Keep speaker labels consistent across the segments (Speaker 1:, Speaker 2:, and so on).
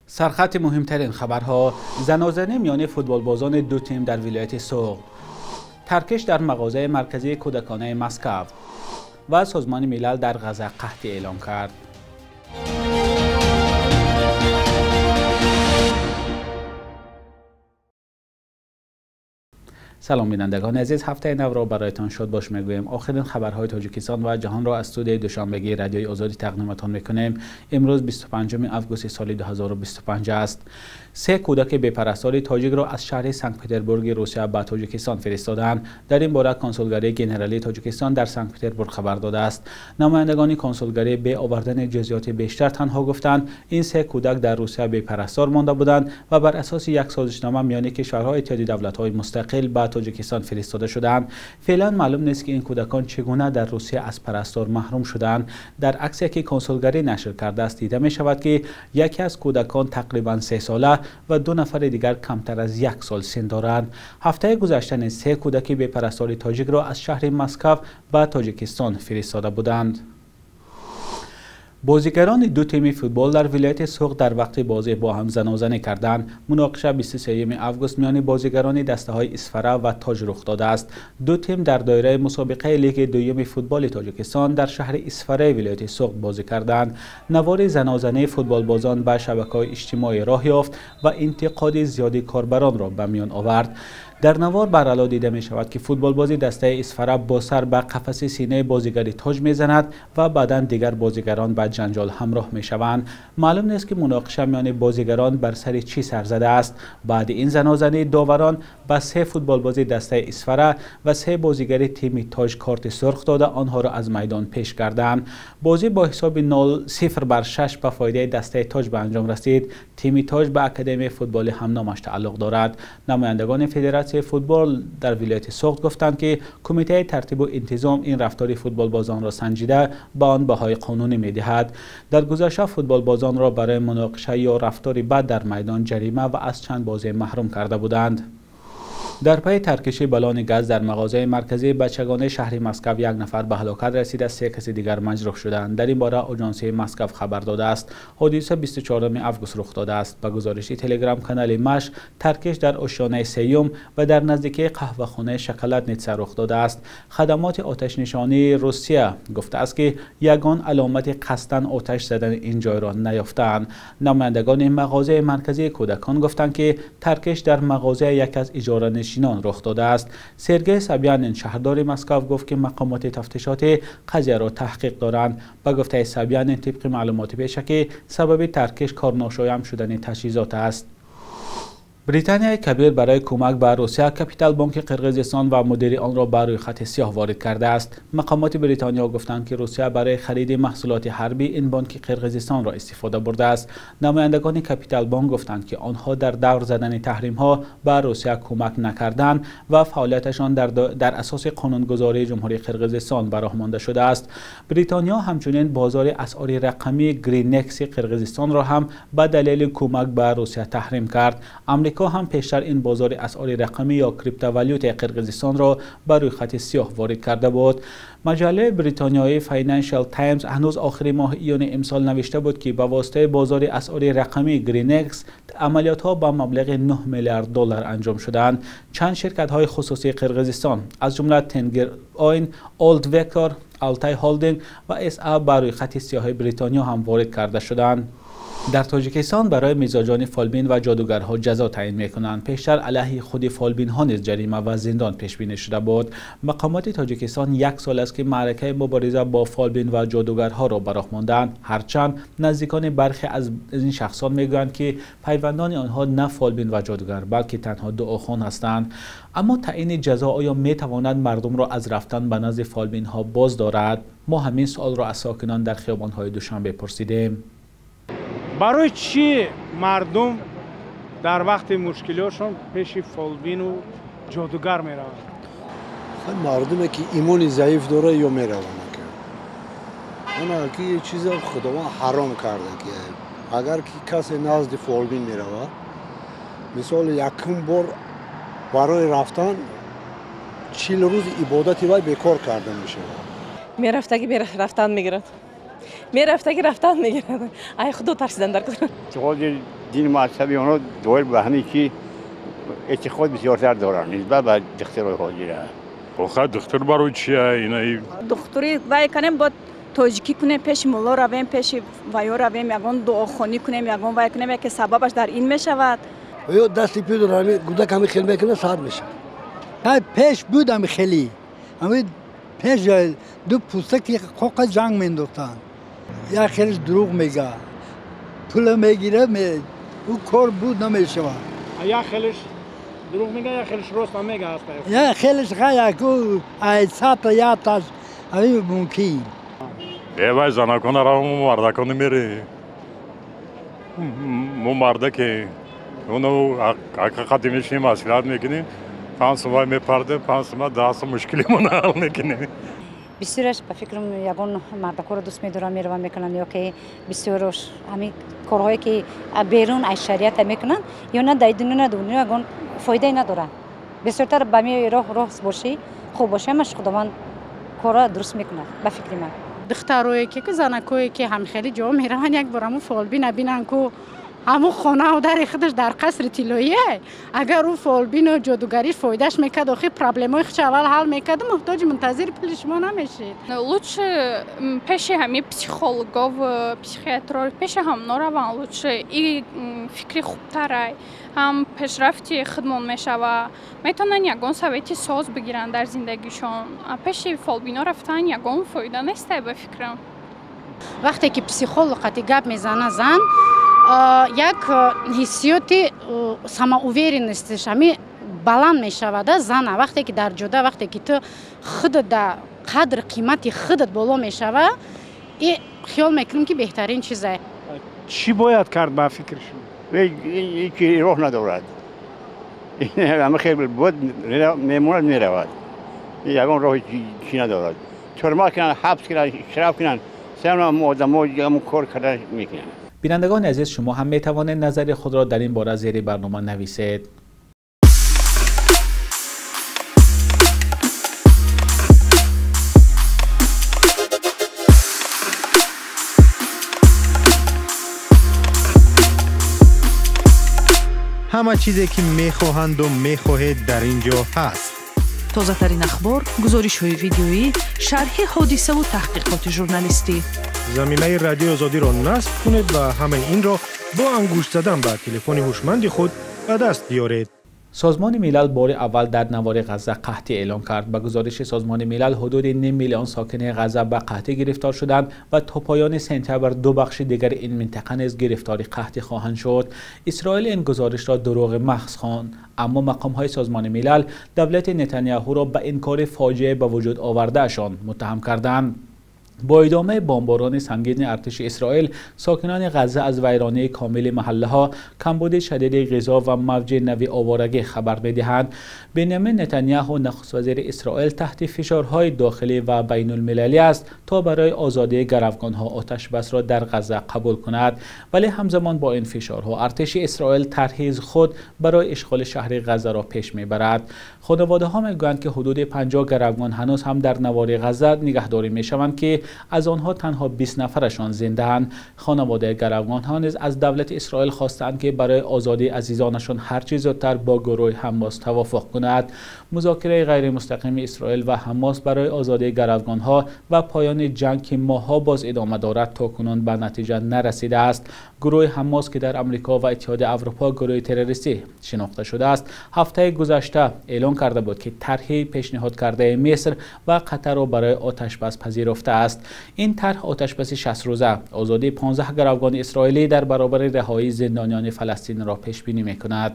Speaker 1: Сархати муҳимтарин хабарҳо: занозанӣ миёни футболбозони ду тим дар вилояти Суғд, таркиш дар мағозаи марказии кӯдаконаи Москва ва Созмони Милал дар Ғазза қаҳтӣ эълон кард. Салом бинандагони азиз, ҳафтаи навро бароятон шодбош мегӯем. Охирин хабарҳои Тоҷикистон ва ҷаҳонро аз студияи Душанбегии Радиои Озодӣ тақдиматон мекунем. Имрӯз 25 августи соли 2025 аст. Се кӯдаки бепарастори тоҷикро аз шаҳри Санкт-Петербурги Русия ба Тоҷикистон фиристоданд. Дар ин бора консулгарии генералии Тоҷикистон дар Санкт-Петербург хабар додааст. Намояндагони консулгарӣ бе овардани ҷузъиёти бештар танҳо гуфтанд, ин се кӯдак дар Русия бепарастор монда буданд ва бар асоси як созишнома миёни кишварҳои Иттиҳоди Давлатҳои Мустақил ба Тоҷикистон фиристода шудаанд. Феълан маълум нест, ки ин кӯдакон чӣ гуна дар Русия аз парастор маҳрум шудаанд. Дар аксе, ки консулгарӣ нашр кардааст, дида мешавад, ки яке аз кӯдакон тақрибан 3 сола ва 2 нафари дигар камтар аз 1 сол син доранд. Ҳафтаи гузашта низ 3 кӯдаки бепарастори тоҷикро аз шаҳри Москва ба Тоҷикистон фиристода буданд. Бозигарони ду тими футбол дар вилояти Суғд дар вақти бозӣ бо ҳам занозанӣ карданд. Муноқиша 23 август миёни бозигарони дастаҳои Исфара ва Тоҷ рух додааст. Ду тим дар доираи мусобиқаи лиги дуюми футболи Тоҷикистон дар шаҳри Исфараи вилояти Суғд бозӣ карданд. Навори занозании футболбозон ба шабакаҳои иҷтимоӣ роҳ ёфт ва интиқоди зиёди корбаронро ба миён овард. Дар навор барало дида мешавад, ки футболбози дастаи Исфара бо сар ба қафаси синаи бозигари Тоҷ мезанад ва баъдан дигар бозигарон ба ҷанҷол ҳамроҳ мешаванд. Маълум нест, ки муноқиша миёни бозигарон бар сари чӣ сар задааст. Баъди ин занозанӣ доварон ба 3 футболбози дастаи Исфара ва 3 бозигари тими Тоҷ корти сурх дода, онҳоро аз майдон пеш карданд. Бозӣ бо ҳисоби 0-6 ба фоидаи дастаи Тоҷ ба анҷом расид. Тими Тоҷ ба Академияи футболи ҳамномаш тааллуқ дорад. Намояндагони Федератсияи футбол дар вилояти Суғд гуфтанд, ки кумитаи тартибу интизом ин рафтори футболбозонро санҷида ба он баҳои қонунӣ медиҳад. Дар гузашта футболбозонро барои муноқиша ё рафтори бад дар майдон ҷарима ва аз чанд бозӣ маҳрум карда буданд. Дар пайи таркиши баллони газ дар мағозаи марказии бачагонаи шаҳри Москва як нафар ба ҳалокат расида, 3 каси дигар маҷрӯҳ шуданд. Дар ин бора Оҷонсии Москва хабар додааст. Ҳодиса 24 август рух додааст. Ба гузориши телеграм-канали Маш, таркиш дар ошёнаи сеюм ва дар наздикии қаҳвахонаи Шоколадница рух додааст. Хадамоти оташнишонии Русия гуфтааст, ки ягон аломати қасдан оташ задани ин ҷойро наёфтаанд. Намояндагони мағозаи марказии кӯдакон гуфтанд, ки таркиш дар мағозаи яке аз иҷоранишинон рух додааст. Сергей Собянин, шаҳрдори Москва, гуфт, ки мақомоти тафтишотӣ қазияро таҳқиқ доранд. Ба гуфтаи Собянин, тибқи маълумоти пешакӣ, сабаби таркиш корношоям шудани таҷҳизот аст. Британияи Кабир барои кӯмак ба Русия Капитал Бонки Қирғизистон ва мудири онро ба рӯйхати сиёҳ ворид кардааст. Мақомоти Бритониё гуфтанд, ки Русия барои хариди маҳсулоти ҳарбӣ ин бонки Қирғизистонро истифода бурдааст. Намояндагони Капитал Бонк гуфтанд, ки онҳо дар давр задани таҳримҳо ба Русия кӯмак накарданд ва фаъолияташон дар асоси қонунгузории Ҷумҳурии Қирғизистон ба роҳ монда шудааст. Бритониё ҳамчунин бозори асъори рақамии Гринекси Қирғизистонро ҳам ба далели кӯмак ба Русия таҳрим кард. Амрико ҳам пештар ин бозори асъори рақамӣ ё криптовалютаи Қирғизистонро ба рӯйхати сиёҳ ворид карда буд. Маҷаллаи бритониёии Financial Times ҳанӯз охири моҳи июни имсол навишта буд, ки ба воситаи бозори асъори рақамии Grinex амалиётҳо ба маблағи 9 миллиард доллар анҷом шудаанд. Чанд ширкатҳои хусусии Қирғизистон, аз ҷумла Тенгир Ойн, Old Vector, Altai Holding ва SA ба рӯйхати сиёҳи Бритониё ҳам ворид карда шуданд. Дар Тоҷикистон барои мизоҷони фолбин ва ҷодугарҳо ҷазо таъин мекунанд. Пештар алайҳи худи фолбинҳо низ ҷарима ва зиндон пешбинӣ шуда буд. Мақомоти Тоҷикистон 1 сол аст, ки маъракаи мубориза бо фолбин ва ҷодугарҳоро ба роҳ мондаанд. Ҳарчанд наздикони бархе аз ин шахсон мегӯянд, ки пайвандони онҳо на фолбин ва ҷодугар, балки танҳо дуохон ҳастанд. Аммо таъини ҷазо оё метавонад мардумро аз рафтан ба назди фолбинҳо боз дорад? Мо ҳамин суолро аз сокинон дар хиёбонҳои Душанбе пурсидем.
Speaker 2: Барои чӣ мардум дар вақти мушкилиҳошон пеши фолбину ҷодугар мераванд?
Speaker 3: Мардуме ки имони заиф дора ё мераванд. Она ки чиза Худованд ҳаром карда, ки агар ки касе назди фолбин меравад, мисол якум бор барои рафтан 40 рӯз ибодати вай бекор карда мешавад.
Speaker 4: Мерафтаги рафтан мегирад. Мерафта ки рафтан мегирад. Ай худо тарсидан дар кор.
Speaker 5: Эътиқоди дини мазҳаби онҳо доир ба ҳамин ки эътиқод бисёртар доранд нисбат ба духтарои ҳозира.
Speaker 6: Охир духтур барои чия ина?
Speaker 7: Духтури вай канем бо тоҷикӣ кунем, пеши мулло равем, пеши ваё равем, ягон дуохонӣ кунем, ягон вай кунем, яке сабабаш дар ин мешавад.
Speaker 3: Ё дасти пир ҳами гудак ҳами хел мекунад, саат мешавад. Пеш буд ҳами хели. Ҳами пеш ду пӯстаки қоқа ҷанг мендохтанд. Як хелиш дурӯғ мега. Пула мегира, ӯ кор буд намешавад.
Speaker 2: Як хелиш дурӯғ мега, як хелиш рост намега.
Speaker 3: Як хелиш ғая ку айсата яташ ҳами мумкин.
Speaker 6: Вай занакона равам, мардакона мере. Мо мардаке. Оно ҳақиқати мешинем, маслиҳат мекунем. 5 сум мепардем, 5 сум 10 сум мушкилимона ҳал мекунем.
Speaker 8: Бисёраш ба фикрам ягон мардакоро дӯст медорам, меравам мекунанд, ё ки бисёрош ҳамин корҳое ки берун аз шариата мекунанд, ё на дар дунё на дунё ягон фоидае надоранд. Бисёртар ба ми роҳ рост бошӣ, хуб бошӣ, ҳамаш Худованд корро дуруст мекунад, ба фикри ман.
Speaker 9: Духтарое ки занакое ки ҳамхели ҷо мераванд, як бор ҳамун фолбина бинанд ку ҳамун хонау дари худаш дар қасри тиллоие, агар ӯ фолбину ҷодугарӣ фоидаш мекард, охир проблемаи худш аввал ҳал мекард, муҳтоҷи мунтазири пули шумо намешид.
Speaker 10: Лучше пеши ҳами психологов, психиатров, пеши ҳамно раванд лучше. И фикри хубтарай, ҳам пешрафти худмон мешава. Метавонанд ягон совети соз бигиранд дар зиндагишон. Пеши фолбино рафтан ягон фоида нестай ба фикрам.
Speaker 9: Вақте ки психолог қати гап мезана зан, як ҳиссиёти самоуверенностиш ҳами баланд мешавад зана. Вақте ки дар ҷода, вақте ки ту худат да қадр қимати худат боло мешава, и хиёл мекунем ки беҳтарин чизе.
Speaker 2: Чӣ бояд кард ба фикри шумо?
Speaker 5: Ҳеҷ роҳ надорад. Ҳама хел буд мемонад, меравад. Ягон роҳи чӣ надорад. Тюрма кунанд, ҳабс кунанд, штраф кунанд, сам одамо ҳамон кор карда мекунанд.
Speaker 1: Бинандагони азиз, шумо ҳам метавонед назари худро дар ин бора зери барнома нависед.
Speaker 11: Ҳама чизе ки мехоҳанду мехоҳед дар ин ҷо ҳаст.
Speaker 12: Тозатарин ахбор, гузоришҳои видеоӣ, шарҳи ҳодисаву таҳқиқоти журналистӣ.
Speaker 11: Заминаи Радиои Озодиро насб кунед ва ҳамаи инро бо ангушт задан ба телефони ҳушманди худ ба даст биёред.
Speaker 1: Созмони Милал бори аввал дар навори Ғазза қаҳтӣ эълон кард. Ба гузориши Созмони Милал ҳудуди 0.5 миллион сокини Ғазза ба қаҳтӣ гирифтор шуданд ва то поёни сентябр ду бахши дигари ин минтақа низ гирифтори қаҳтӣ хоҳанд шуд. Исроил ин гузоришро дурӯғи маҳз хонд, аммо мақомҳои Созмони Милал давлати Нетаняҳуро ба инкори фоҷиа ба вуҷуд овардаашон муттаҳам карданд. Бо идомаи бомборони сангини артиши Исроил, сокинони Ғазза аз вайронии комили маҳаллаҳо, камбуди шадиди ғизо ва мавҷи нави оворагӣ хабар медиҳанд. Бенямин Нетаняҳу, нахуствазири Исроил, таҳти фишорҳои дохилӣ ва байнулмилалӣ аст то барои озодии гаравгонҳо оташбасро дар Ғазза қабул кунад. Вале ҳамзамон бо ин фишорҳо артиши Исроил тарҳи худ барои ишғоли шаҳри Ғаззаро пеш мебарад. Хонаводаҳо мегӯянд ки ҳудуди 50 гаравгон ҳанӯз ҳам дар навори Ғазза нигаҳдорӣ мешаванд ки аз онҳо танҳо 20 нафарашон зиндаанд. Хонаводаи гаравгонҳо низ аз давлати Исроил хостаанд ки барои озодии азизонашон ҳарчи зудтар бо гурӯҳи Ҳамос тавофуқ кунад. Музокираи ғайримустақими Исроил ва Ҳамос барои озодии гаравгонҳо ва поёни ҷанг ки моҳҳо боз идома дорад то кунун ба натиҷа нарасидааст. Гурӯҳи Ҳамос ки дар Амрико ва Иттиҳоди Аврупо гурӯҳи террористӣ шинохта шудааст, ҳафтаи гузашта эълон карда буд ки тарҳи пешниҳод кардаи Миср ва Қатарро барои оташбас пазируфтааст. Ин тарҳ оташбаси 60 рӯза, озодии 15 гаравгони исроилӣ дар баробари раҳоии зиндониёни фаластинро пешбинӣ мекунад.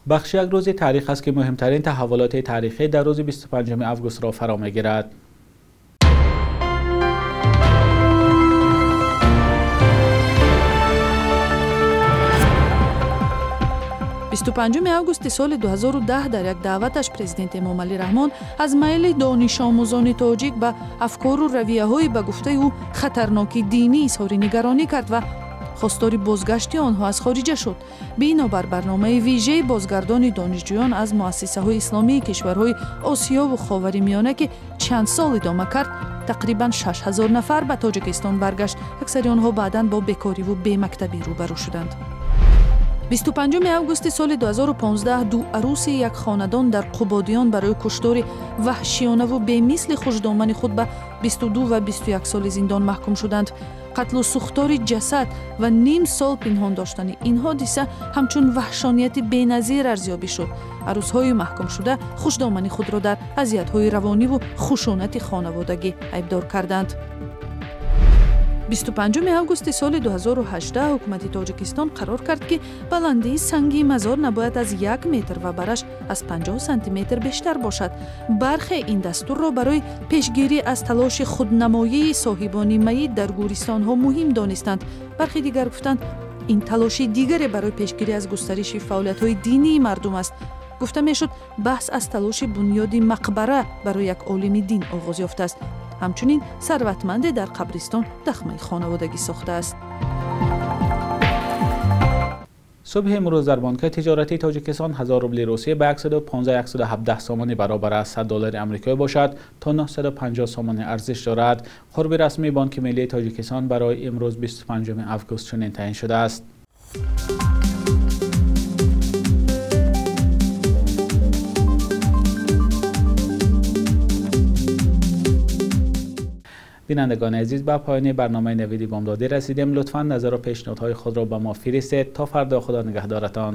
Speaker 1: Бахши як рӯзи таърих аст ки муҳимтарин таҳаввулоти таърихӣ дар рӯзи 25 августро фаро мегирад.
Speaker 12: 25 августи соли 2010 дар як даъваташ президент Эмомалӣ Раҳмон аз майли донишомӯзони тоҷик ба афкору равияҳои ба гуфтаи ӯ хатарноки динӣ изҳори нигаронӣ кард ва Хостори бозгашти онҳо аз хориҷа шуд. Бинобар барномаи вижаи бозгардони донишҷӯён аз муассисаҳои исломии кишварҳои Осиёву Ховари Миёна, ки чанд сол идома кард, тақрибан 6000 нафар ба Тоҷикистон баргашт. Аксари онҳо баъдан бо бекориву бемактабӣ рӯбарӯ шуданд. 25 августи соли 2015 ду арӯси як хонадон дар Қубодиён барои куштори ваҳшиёнаву бемисли хушдомани худ ба 22 ва 21 соли зиндон маҳкум шуданд. Қатлу сӯхтори ҷасад ва ним сол пинҳон доштани ин ҳодиса ҳамчун ваҳшонияти беназир арзёбӣ шуд. Арӯсҳои маҳкумшуда хушдомани худро дар азиятҳои равониву хушунати хонаводагӣ айбдор карданд. 25 августи соли 2018 ҳукумати Тоҷикистон қарор кард, ки баландии санги мазор набояд аз 1 метр ва бараш аз 50 сантиметр бештар бошад. Бархе ин дастурро барои пешгирӣ аз талоши худнамоии соҳибони маит дар гӯристонҳо муҳим донистанд. Бархе дигар гуфтанд, ин талоши дигаре барои пешгирӣ аз густариши фаъолиятҳои динии мардум аст. Гуфта мешуд, баҳс аз талоши бунёди мақбара барои як олими дин оғоз ёфтааст. Ҳамчунин сарватманде дар қабристон дахмаи хонаводагӣ сохтааст.
Speaker 1: Субҳи имрӯз дар бонкҳои тиҷоратии Тоҷикистон 1000 рубли русия ба 115-117 сомонӣ баробар аст. 100 доллари амрикоӣ бошад то 950 сомонӣ арзиш дорад. Қурби расмии Бонки миллии Тоҷикистон барои имрӯз 25 август чунин таъин шудааст. Бинандагони азиз, ба поёни барномаи Навиди Бомдодӣ расидем. Лутфан назар ва пешниҳодҳои худро ба мо фиристед. То фардо, Худо нигаҳдоратон.